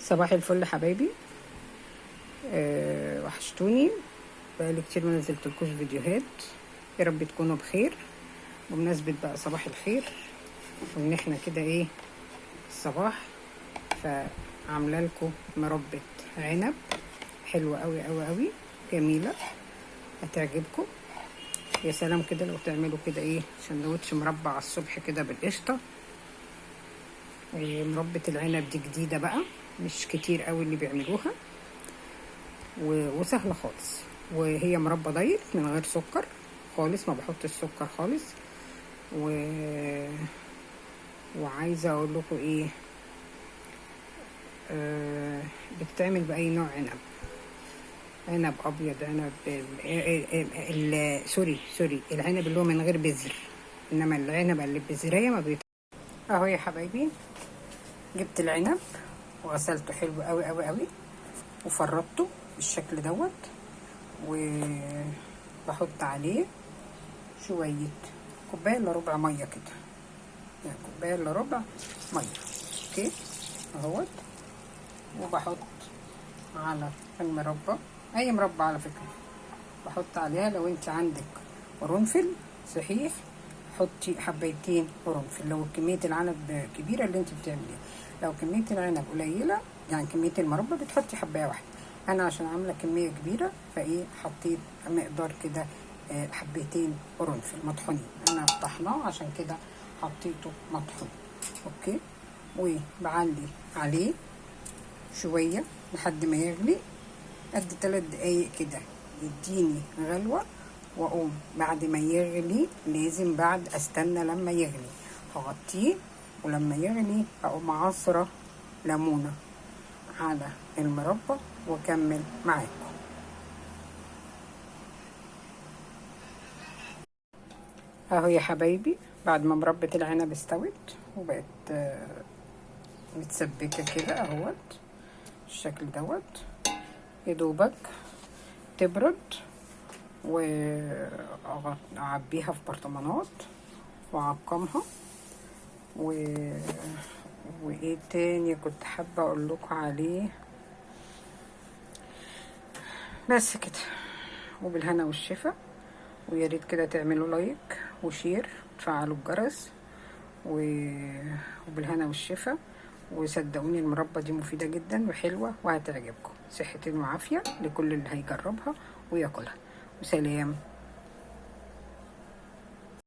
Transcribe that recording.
صباح الفل حبايبي. وحشتوني، بقالي كتير ما نزلتلكوش فيديوهات. يا رب تكونوا بخير. بمناسبة بقى صباح الخير وان احنا كده ايه الصباح، فعامله لكم مربة عنب حلوة قوي قوي قوي، جميلة هتعجبكم. يا سلام كده لو تعملوا كده ايه سندوتش مربى على الصبح كده بالقشطة. مربة العنب دي جديدة بقى، مش كتير قوي اللي بيعملوها، وسهلة خالص. وهي مربى دايت من غير سكر خالص، ما بحط السكر خالص. وعايزة اقول لكم ايه، بتتعمل بأي نوع عنب، عنب ابيض، عنب sorry العنب اللي هو من غير بذر، انما العنب اللي بذرية ما بيت. اهو يا حبايبي، جبت العنب وغسلته حلو قوي قوي قوي، وفرطته بالشكل دوت، وبحط عليه شوية كوباية الا ربع مية كده، يعني كوباية الا ربع مية. okay اهوت. وبحط على المربى، اي مربى على فكرة بحط عليها. لو انت عندك قرنفل صحيح حطي حبيتين قرنفل لو كمية العنب كبيرة اللي انت بتعمليها. لو كمية العنب قليلة يعني كمية المربى بتحطي حباية واحدة. انا عشان عاملة كمية كبيرة فايه حطيت مقدار كده، حبيتين قرنفل مطحونين، انا طحناه عشان كده حطيته مطحون. okay، وبعلي عليه شوية لحد ما يغلي قد 3 دقايق كده، يديني غلوة. واقوم بعد ما يغلي، لازم بعد استنى لما يغلي هغطيه، ولما يغلي اقوم عصرة ليمونة على المربى واكمل معاكم. اهو يا حبايبي، بعد ما مربى العنب استوت وبقت متسبكة كده اهوت الشكل دوت، يدوبك تبرد واعبيها في برطمانات واعقمها. وايه تاني كنت حابة اقول لكم عليه؟ بس كده، وبالهنا والشفا. ويا ريت كده تعملوا like و share وتفعلوا الجرس، وبالهنا والشفا. وصدقوني المربى دي مفيدة جدا وحلوة وهتعجبكم. صحتين وعافية لكل اللي هيجربها وياكلها. وسلام.